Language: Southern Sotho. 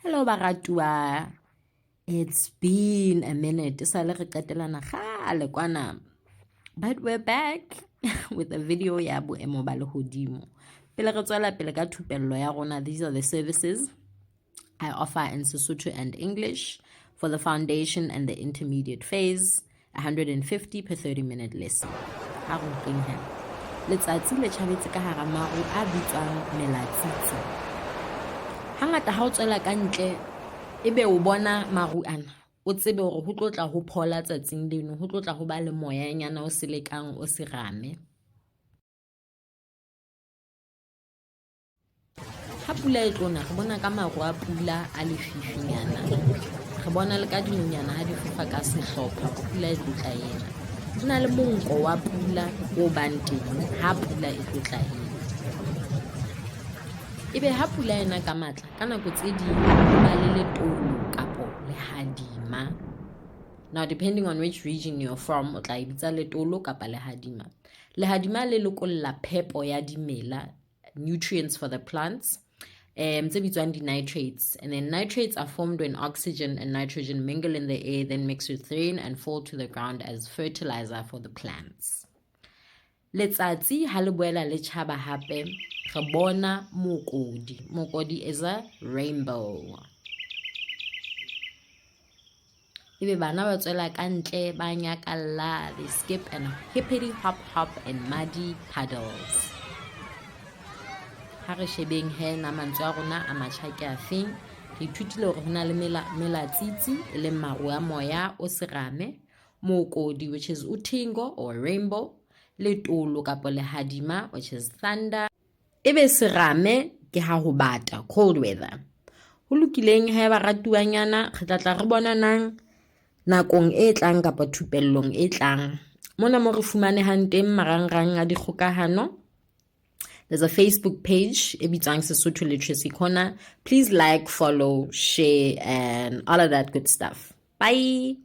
Hello baratuwa. It's been a minute. Sale re qetelana kgale kwana. But we're back with a video ya boemo ba lehodimo. Pele re tswela pele ka thupello ya rona, these are the services I offer in Sesotho and English for the foundation and the intermediate phase, 150 per 30-minute lesson. Ha re utlweng he. Letsatsi le tjhabetse ka hara maru a bitswang melatsitsi. Hangata ha o tswela ka ntle ebe o bona maru ana, o tsebe hore ho tlo tla ho phola tsatsing leno, ho tlo tla ho ba le moyanyana o selekang o serame. Ha pula e tlo na, re bona ka maru a pula a lefifinyana. Re bona le ka dinonyana ha di fofa ka sehlopha hore pula e tlo tla ena. Ho na le monko wa pula o bang teng ha pula e tlo tla ena. Ebe ha pula ena ka matla, ka nako tse ding ho ba le letolo kapo lehadima. Now depending on which region you're from, o tla e bitsa letolo kapa lehadima. Lehadima le lokolla phepo ya dimela, nutrients for the plants, tse bitswang di-nitrates. And then nitrates are formed when oxygen and nitrogen mingle in the air, then mix with rain and fall to the ground as fertilizer for the plants. Letsatsi ha le boela le tjhaba hape, re bona mokodi. Mokodi is a rainbow. Ebe bana ba tswela ka ntle ba nyakalla, they skip and hippity hop hop in muddy puddles. Ha re shebeng he na mantswe a rona a matjha ke afeng. Re ithutile hore ho na le melatsitsi e leng maru a moya o serame, mookodi which is uthingo or rainbow, letolo kapa lehadima which is thunder. Ebe serame ke ha ho bata, cold weather. Ho lokileng he baratuwanyana, re tla tla re bonanang nakong e tlang kapa thupellong e tlang. Mona mo re fumanehang teng marangrang a dikgokahano. There's a Facebook page e bitswang Sesotho Literacy Corner. Please like, follow, share and all of that good stuff. Bye.